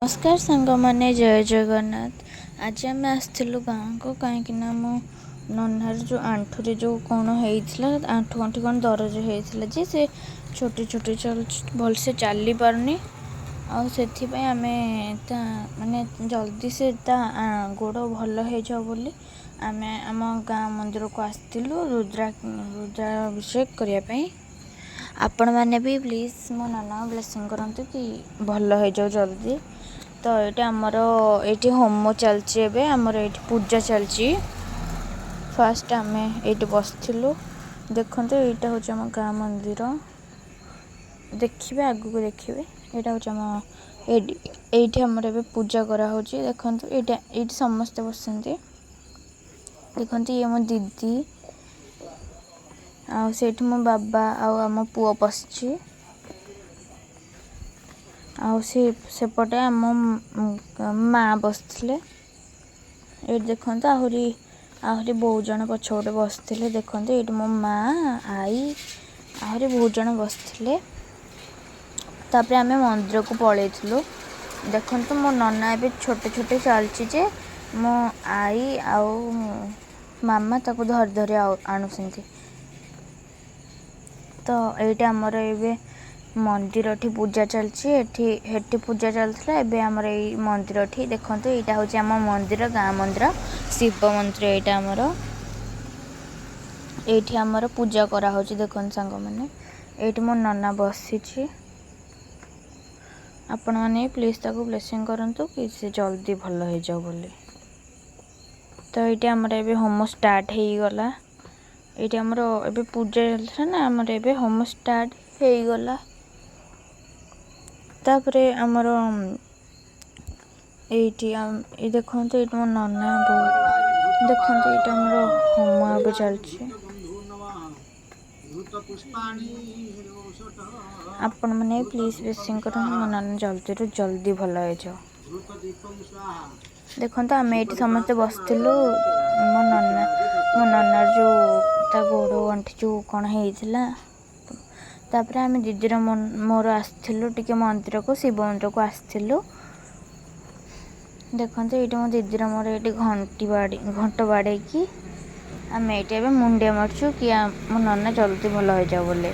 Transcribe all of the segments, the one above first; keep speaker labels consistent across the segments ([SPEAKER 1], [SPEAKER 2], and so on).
[SPEAKER 1] ନମସ୍କାର ସାଙ୍ଗମାନେ, ଜୟ ଜଗନ୍ନାଥ। ଆଜି ଆମେ ଆସିଥିଲୁ ଗାଁକୁ, କାହିଁକିନା ମୋ ନନାର ଯେଉଁ ଆଣ୍ଠୁରେ ଯେଉଁ କ'ଣ ହେଇଥିଲା, ଆଣ୍ଠୁ ଗଣ୍ଠି କ'ଣ ଦରଜ ହେଇଥିଲା ଯେ ସେ ଛୋଟ ଛୋଟ ଚାଲୁଛି, ଭଲସେ ଚାଲିପାରୁନି। ଆଉ ସେଥିପାଇଁ ଆମେ ତା ମାନେ ଜଲ୍ଦି ସେ ତା ଗୋଡ଼ ଭଲ ହେଇଯାଉ ବୋଲି ଆମେ ଆମ ଗାଁ ମନ୍ଦିରକୁ ଆସିଥିଲୁ ରୁଦ୍ରାଭିଷେକ କରିବା ପାଇଁ। ଆପଣମାନେ ବି ପ୍ଲିଜ୍ ମୋ ନନାଙ୍କୁ ବ୍ଲେସିଂ କରନ୍ତୁ କି ଭଲ ହେଇଯାଉ ଜଲ୍ଦି। ତ ଏଇଟା ଆମର ଏଇଠି ହୋମ ଚାଲିଛି, ଏବେ ଆମର ଏଇଠି ପୂଜା ଚାଲିଛି। ଫାଷ୍ଟ ଆମେ ଏଇଠି ବସିଥିଲୁ। ଦେଖନ୍ତୁ, ଏଇଟା ହେଉଛି ଆମ ଗାଁ ମନ୍ଦିର। ଦେଖିବେ, ଆଗକୁ ଦେଖିବେ। ଏଇଟା ହେଉଛି ଆମ ଏଇଠି, ଏଇଠି ଆମର ଏବେ ପୂଜା କରାହେଉଛି। ଦେଖନ୍ତୁ, ଏଇଟା ଏଇଠି ସମସ୍ତେ ବସନ୍ତି। ଦେଖନ୍ତୁ, ଇଏ ମୋ ଦିଦି, ଆଉ ସେଇଠି ମୋ ବାବା ଆଉ ଆମ ପୁଅ ବସିଛି। ଆଉ ସେ ସେପଟେ ଆମ ମା ବସିଥିଲେ। ଏଇଠି ଦେଖନ୍ତୁ, ଆହୁରି ଆହୁରି ବହୁତ ଜଣ ପଛପଟେ ବସିଥିଲେ। ଦେଖନ୍ତୁ, ଏଇଠି ମୋ ମା, ଆଈ, ଆହୁରି ବହୁତ ଜଣ ବସିଥିଲେ। ତାପରେ ଆମେ ମନ୍ଦିରକୁ ପଳେଇଥିଲୁ। ଦେଖନ୍ତୁ, ମୋ ନନା ଏବେ ଛୋଟ ଛୋଟ ଚାଲିଛି ଯେ ମୋ ଆଈ ଆଉ ମାମା ତାକୁ ଧରି ଧରି ଆଉ ଆଣୁଛନ୍ତି। ତ ଏଇଟା ଆମର ଏବେ ମନ୍ଦିରଠି ପୂଜା ଚାଲିଛି। ଏଠି ହେଠି ପୂଜା ଚାଲିଥିଲା, ଏବେ ଆମର ଏଇ ମନ୍ଦିରଠି। ଦେଖନ୍ତୁ, ଏଇଟା ହେଉଛି ଆମ ମନ୍ଦିର, ଗାଁ ମନ୍ଦିର, ଶିବ ମନ୍ଦିର ଏଇଟା ଆମର। ଏଇଠି ଆମର ପୂଜା କରାହେଉଛି। ଦେଖନ୍ତୁ ସାଙ୍ଗମାନେ, ଏଇଠି ମୋ ନନା ବସିଛି। ଆପଣମାନେ ପ୍ଲିଜ୍ ତାକୁ ବ୍ଲେସିଂ କରନ୍ତୁ କି ସେ ଜଲ୍ଦି ଭଲ ହେଇଯାଉ ବୋଲି। ତ ଏଇଠି ଆମର ଏବେ ହୋମ ଷ୍ଟାର୍ଟ ହେଇଗଲା। ଏଇଠି ଆମର ଏବେ ପୂଜା ଚାଲିଥିଲା ନା, ଆମର ଏବେ ହୋମ ଷ୍ଟାର୍ଟ ହେଇଗଲା। ତାପରେ ଆମର ଏଇଠି ଏଇ ଦେଖନ୍ତୁ, ଏଇଠି ମୋ ନନା ବୋଉ। ଦେଖନ୍ତୁ, ଏଇଟା ଆମର ହୋମ ଏବେ ଚାଲିଛି। ଆପଣମାନେ ପ୍ଲିଜ୍ ବ୍ଲେସିଂ କରନ୍ତୁ, ମୋ ନନା ଜଲ୍ଦିରୁ ଜଲ୍ଦି ଭଲ ହେଇଯାଉ। ଦେଖନ୍ତୁ, ଆମେ ଏଇଠି ସମସ୍ତେ ବସିଥିଲୁ। ମୋ ନନାର ଯେଉଁ ତା ଗୋଡ଼ ଗଣ୍ଠି ଯେଉଁ କ'ଣ ହେଇଥିଲା। ତାପରେ ଆମେ ଦିଦିର ମୋର ଆସିଥିଲୁ ଟିକେ ମନ୍ଦିରକୁ, ଶିବ ମନ୍ଦିରକୁ ଆସିଥିଲୁ। ଦେଖନ୍ତୁ, ଏଇଠି ମୋ ଦିଦିର ମୋର ଏଇଠି ଘଣ୍ଟି ବାଡ଼ି, ଘଣ୍ଟ ବାଡ଼େଇକି ଆମେ ଏଇଠି ଏବେ ମୁଣ୍ଡିଆ ମାରୁଛୁ କି ମୋ ନନା ଜଲ୍ଦି ଭଲ ହେଇଯାଉ ବୋଲି।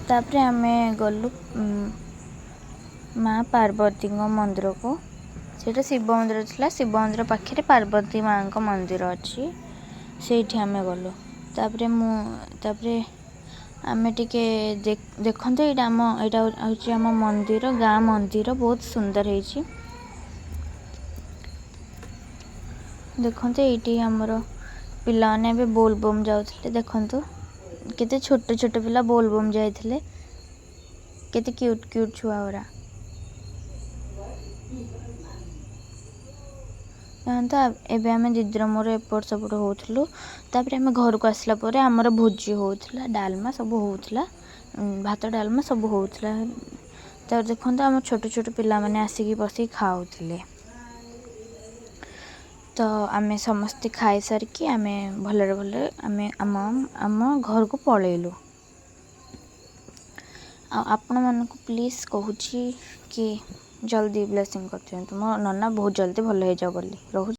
[SPEAKER 1] ତାପରେ ଆମେ ଗଲୁ ମା ପାର୍ବତୀଙ୍କ ମନ୍ଦିରକୁ। ସେଇଟା ଶିବ ମନ୍ଦିର ଥିଲା, ଶିବ ମନ୍ଦିର ପାଖରେ ପାର୍ବତୀ ମାଙ୍କ ମନ୍ଦିର ଅଛି, ସେଇଠି ଆମେ ଗଲୁ। ତାପରେ ଆମେ ଟିକେ ଦେଖନ୍ତୁ, ଏଇଟା ହେଉଛି ଆମ ମନ୍ଦିର, ଗାଁ ମନ୍ଦିର, ବହୁତ ସୁନ୍ଦର ହେଇଛି। ଦେଖନ୍ତୁ, ଏଇଠି ଆମର ପିଲାମାନେ ଏବେ ବୋଲବମ୍ ଯାଉଥିଲେ। ଦେଖନ୍ତୁ, କେତେ ଛୋଟ ଛୋଟ ପିଲା ବୋଲବମ୍ ଯାଇଥିଲେ, କେତେ କ୍ୟୁଟ୍ କ୍ୟୁଟ୍ ଛୁଆ ଗୁଡ଼ା। ତ ଏବେ ଆମେ ଦିଦିର ମୋର ଏପଟ ସେପଟ ହେଉଥିଲୁ। ତାପରେ ଆମେ ଘରକୁ ଆସିଲା ପରେ ଆମର ଭୋଜି ହେଉଥିଲା, ଡାଲମା ସବୁ ହେଉଥିଲା, ଭାତ ଡାଲମା ସବୁ ହେଉଥିଲା। ତାପରେ ଦେଖନ୍ତୁ, ଆମ ଛୋଟ ଛୋଟ ପିଲାମାନେ ଆସିକି ବସିକି ଖାଉଥିଲେ। ତ ଆମେ ସମସ୍ତେ ଖାଇସାରିକି ଆମେ ଭଲରେ ଭଲରେ ଆମେ ଆମ ଆମ ଘରକୁ ପଳେଇଲୁ। ଆଉ ଆପଣମାନଙ୍କୁ ପ୍ଲିଜ୍ କହୁଛି କି ଜଲ୍ଦି ବ୍ଲେସିଂ କରିଦିଅନ୍ତୁ, ମୋ ନନା ବହୁତ ଜଲ୍ଦି ଭଲ ହେଇଯାଉ ବୋଲି। ରହୁଛି।